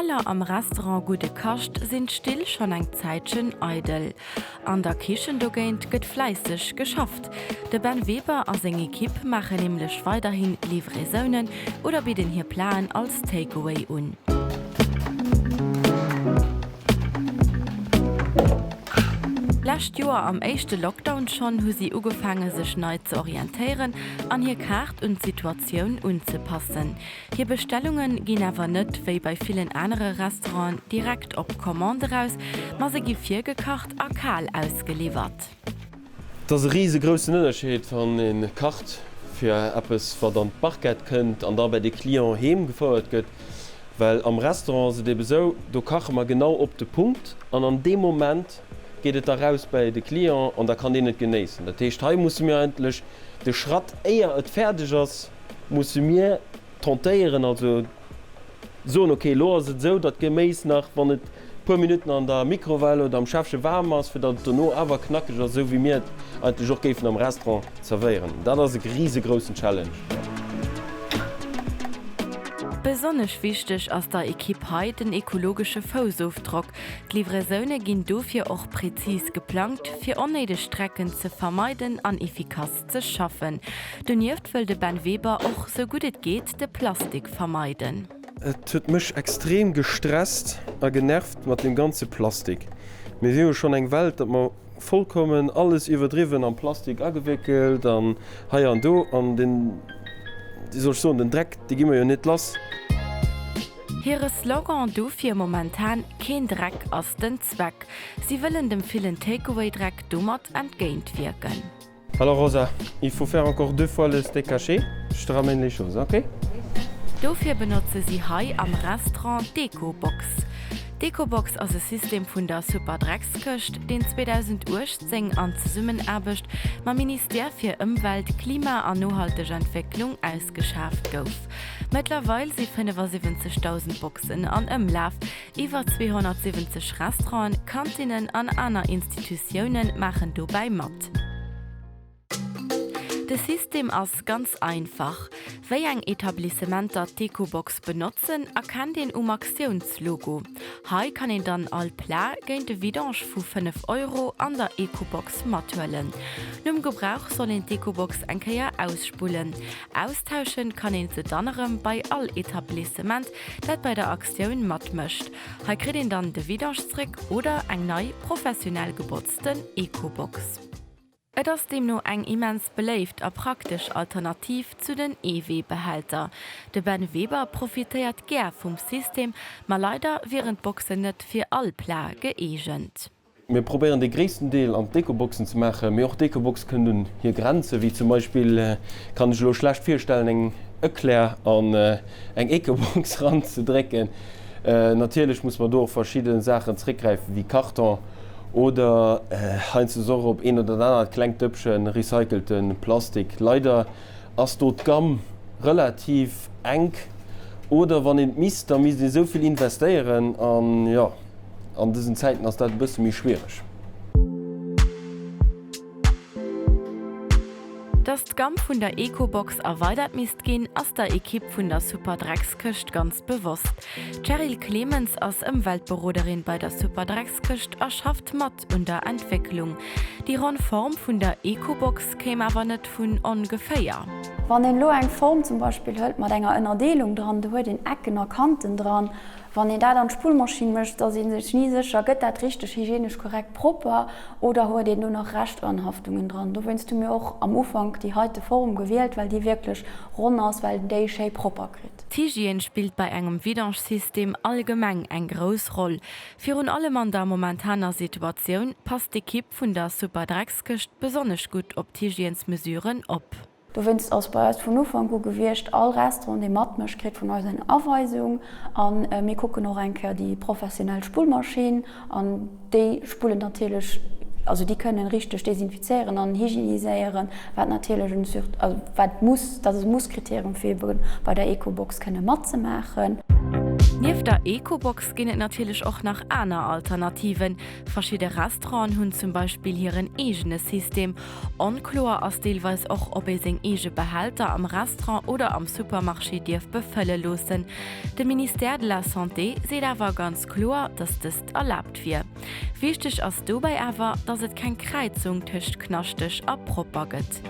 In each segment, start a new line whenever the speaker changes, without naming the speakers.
Keller am Restaurant Gudde Kascht sinn d'Still schonn eng Zäitchen eidel. An der Kichen dogéint gëtt fläisseg geschafft. De Ben Weber a seng Ekipp maachen nämlech weiderhi Livraisounen oder bidden hir Platen als Takeaway un. Lescht Joer am éischte Lockdown schonn hu si ugefaange sech nei ze orientéieren an hir Kaart un d'Situatioun unzepassen. Hir Bestellunge ginn awer net, wéi bei villen anere Restauranten, direkt op Commande eraus, ma se gi virgekacht a kal ausgeliwwert.
Et ass e risegroussen Ënnerscheed, wann ee kacht fir eppes, wat an d'Barquette kënnt an da bei de Client heem gefouert gëtt. Well am Restaurant ass et ebe sou, do kache mer genau op de Punkt an an deem Moment geet et da raus bäi de Client an da kann deen et genéissen. Dat heescht, hei musse mir eigentlech de Schratt, éier et fäerdeg ass, musse mir tentéieren, also soen, ok, elo ass et esou, datt d'Geméis nach, wann et puer Minutten an der Mikrowell oder am Schäffche waarm ass, fir datt et dono awer knackeg ass, esou wéi mir et eigentlech och géifen am Restaurant zerwéieren. Dat ass e risegroussen Challenge.
Besonnesch wichteg ass der Ekipp hei den ekologesche Foussofdrock. D'Livraisoune ginn dofir och prezis geplangt, fir onnéideg Strecken ze vermeiden an efficace ze schaffen. Donieft wëll de Ben Weber och sou gutt et geet de Plastik vermeiden.
Et huet mech extrem gestresst a genervt mat deem ganze Plastik. Mir si jo schonn eng Welt, datt mer vollkommen alles iwwerdriwwen am Plastik agewéckelt an hei an do an den, wéi soll ech soen, den Dreck, dee gi mer jo net lass.
Hire Slogan dofir momentan, Keen Dreck ass den Zweck. Si wëllen dem villen Takeaway-Dreck domat entgéintwierken.
Alors Rosa, il faut faire encore deux fois le steak haché, je te ramène les choses, ok?
Dofir benotze si hei am Restaurant d'Ecobox. D'Ecobox ass e System vun der Superdreckskëscht, deen 2018 an Zesummenaarbecht mam Ministère fir Ëmwelt, Klima an nohalteg Entwécklung ausgeschaaft gouf. Mëttlerweil si 75.000 Boxen an Ëmlaf. Iwwer 270 Restauranten, Kantinnen an aner Institutioune maachen dobäi mat. De System ass ganz einfach. Wéi eng Etablissementer d'Ecobox benotzen, erkennt een um Aktiounslogo. Hei kann een dann all Plat géint e Vidange vu 5 Euro an der Ecobox mathuelen. Nom Gebrauch soll een d'Ecobox eng Kéier ausspullen. Austauschen kann een se dann erëm bei all Etablissement, dat bei der Aktioun matmécht. Hei kritt een dann de Vidange zréck oder eng nei, professionell gebotzten Ecobox. Et ass deemno eng immens beléift a praktesch Alternativ zu den Eeweebehälter. De Ben Weber profitéiert gär vum System, ma leider wieren d'Boxen net fir all Plat gëeegent.
Mir probéieren de gréissten Deel an d'Ecoboxen ze maachen, mee och d'Ecobox kënnt un hir Grenzen, wéi zum Beispill kann ech elo schlecht virstellen eng Eclair an eng Ecobox ran ze drécken. Natierlech muss mer do och verschidde Saachen zréckgräifen, wéi Karton oder heiansdo och op een oder dat anert klengt Dëppche recycelte Plastik. Leider ass do d'Gamm relativ enk oder wann een et misst, da misst een esou vill investéieren an jo. An dësen Zäiten ass dat e bësse méi schwiereg.
Dass d'Gamm vun der Ecobox erweidert misst ginn, ass der Ekipp vun der Superdreckskëscht ganz bewosst. D'Cheryl Clemens ass Ëmweltberoderin bei der Superdreckskëscht a schafft mat un der Entwécklung. Déi ronn Form vun der Ecobox kéim awer net vun ongeféier.
Wann een elo eng Form zum Beispill hëlt mat enger Ënnerdeelung dran, do huet een Ecken a Kanten dran, Wann een dat an d'Spullmaschinn mécht, ass ee sech ni sécher, gëtt dat richteg hygienesch korrekt propper oder huet een do nach Reschtanhaftungen dran. Dowéinst hu mir och am Ufank déi heite Form gewielt, well déi wierklech ronn ass, well een déi schéi propper kritt.
D'Hygiène spillt bei engem Vidange-System allgemeng eng grouss Roll. Virun allem an der momentaner Situatioun passt d'Ekipp vun der Superdreckskëscht besonnesch gutt op d'Hygiènesmesuren op.
Dowéinst ass bei eis vun Ufank u gewiescht, all Restaurant, dee matmécht, kritt vun eis eng Aweisung. A mir kucken och eng Kéier déi professionell Spullmaschinn an déi spullen natierlech, also déi kënnen richteg desinfizéieren an hygieniséieren, wat natierlech en sur, also wat muss, dat ass e Muss-Kriterium fir ebe bei der Ecobox kënne matzemaachen.
Nieft der Ecobox ginn et natierlech och nach aner Alternativen. Verschidde Restauranten hunn zum Beispill hiren eegene System. Onkloer ass deelweis och, ob ee seng eege Behälter am Restaurant oder am Supermarché dierf befëlle loossen. De Ministère de la Santé seet awer ganz kloer, datt dëst erlaabt wier. Wichteg ass dobäi awer, datt et keng Kräizung tëscht knaschteg a propper gëtt.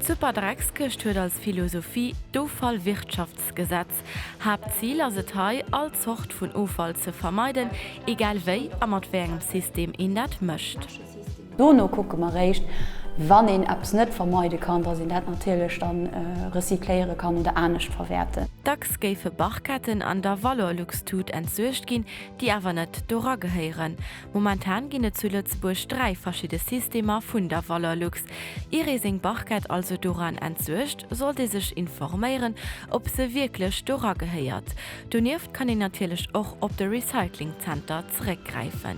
D'Superdreckskëscht huet als Philosophie d'Offallwirtschaftsgesetz. Haaptzil ass et hei, all Zort vun Offall ze vermeiden, egal wéi a mat wéi engem System een dat mécht.
Dono kucke mer réischt, wann een eppes net vermeide kann, dass een dat natierlech da recycléiere kann oder anescht verwäerten.
Dacks géife Barquetten an der Valorlux-Tut entsuergt ginn, déi awer net dora gehéieren. Momentan ginn et zu Lëtzebuerg 3 verschidde Systemer vun der Valorlux. Ier ee seng Barquette also doran entsuergt, sollt ee sech informéieren, ob se wierklech dora gehéiert. Donieft kann een natierlech och op de Recyclingzenter zeréckgräifen.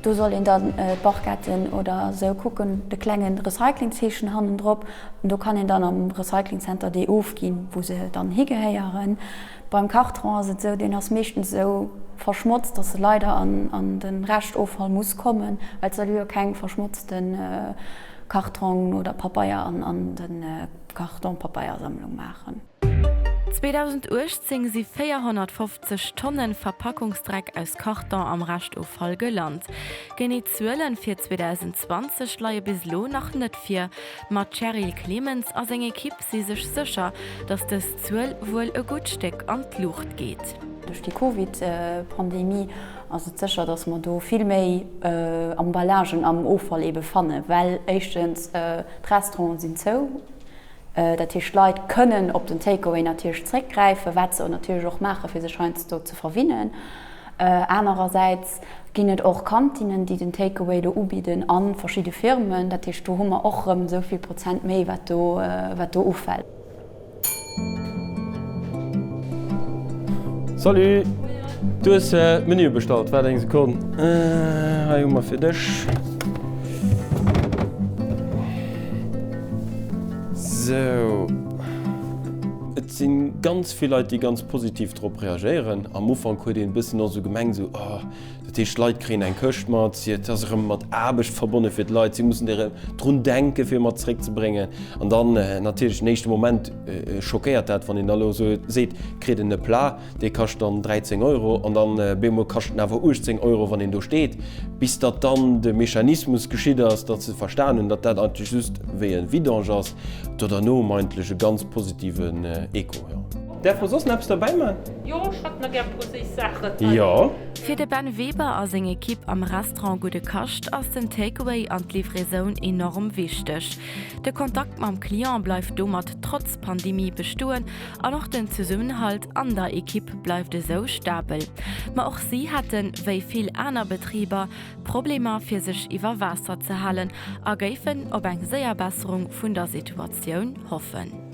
Do soll een dann d'Barquetten oder esou kucken, de klengen Recyclingzeechen hannendrop. Do kann een dann am Recyclingzenter déi ofginn, wou se dann higehéieren. Beim Kartron ass et esou, deen ass meeschtens esou verschmotzt, dass e leider an de Reschtoffall muss kommen, well et soll jo keng verschmotzte Kartrongen oder Pabeier an de Kartonpabeiersammlung maachen.
2018 si 450 Tonnen Verpackungsdreck aus Karton am Reschtoffall gelant. Genee Zuelen fir 2020 leie bis elo nach net vir, ma d'Cheryl Clemens a seng Ekipp si sech sécher, datt dës Zuel wuel e gutt Stéck an d'Luucht geet.
Duerch déi Covid-Pandemie ass et sécher, datt mer do vill méi Emballagen am Offall ebe fannen, well éischtens d'Restauranten sinn zou, dat heescht d'Leit kënnen op den Takeaway natierlech zréckgräifen, wat se natierlech och maachen, fir sech heiansdo ze verwinnen. Anerersäits ginn et och Kantinnen, déi den Takeaway do ubidden a verschidde Firmen. Dat heescht, do hu mer och erëm esou vill Prozent méi, wat do, wat do ufält.
Salut! Du hues d'Menüe bestallt. Waart eng Sekonn. Hei hu mer fir dech. Sou. Et si ganz vill Leit, déi ganz positiv drop reagéieren. Am Ufank huet een e bëssen och sou gemengt, sou, oh, dat heescht d'Leit kréien eng Këscht mat, et ass erëm mat Aarbecht verbonne fir d'Leit, si mussen erëm drun denken, fir mat zeréckzebréngen. An dann natierlech den éischte Moment schockéiert dat, wann een da elo sou seet, kritt en e Plat, dee kascht dann 13 Euro an dann bemol kascht en awer 18 Euro, wann een do steet, bis datt dann de Mechanismus geschitt ass, datt se verstan hunn, datt dat eigentlech just wéi e Vidange ass. Do derno hu mer eigentlech e ganz positiven Echo, jo. Däerf mer soss nach eppes derbäi man?
Jo, ech hätt nach gär e puer séiss Saachen.
Jo.
Fir de Ben Weber a seng Ekipp am Restaurant Gudde Kascht ass den Takeaway an d'Livraisoun enorm wichteg. De Kontakt mam Client bleift domat trotz Pandemie bestoen an och den Zesummenhalt an der Ekipp bleift esou stabel. Ma och si hätten, wéi vill aner Betriber, Problemer fir sech iwwer Waasser ze halen a géifen op eng séier Besserung vun der Situatioun hoffen.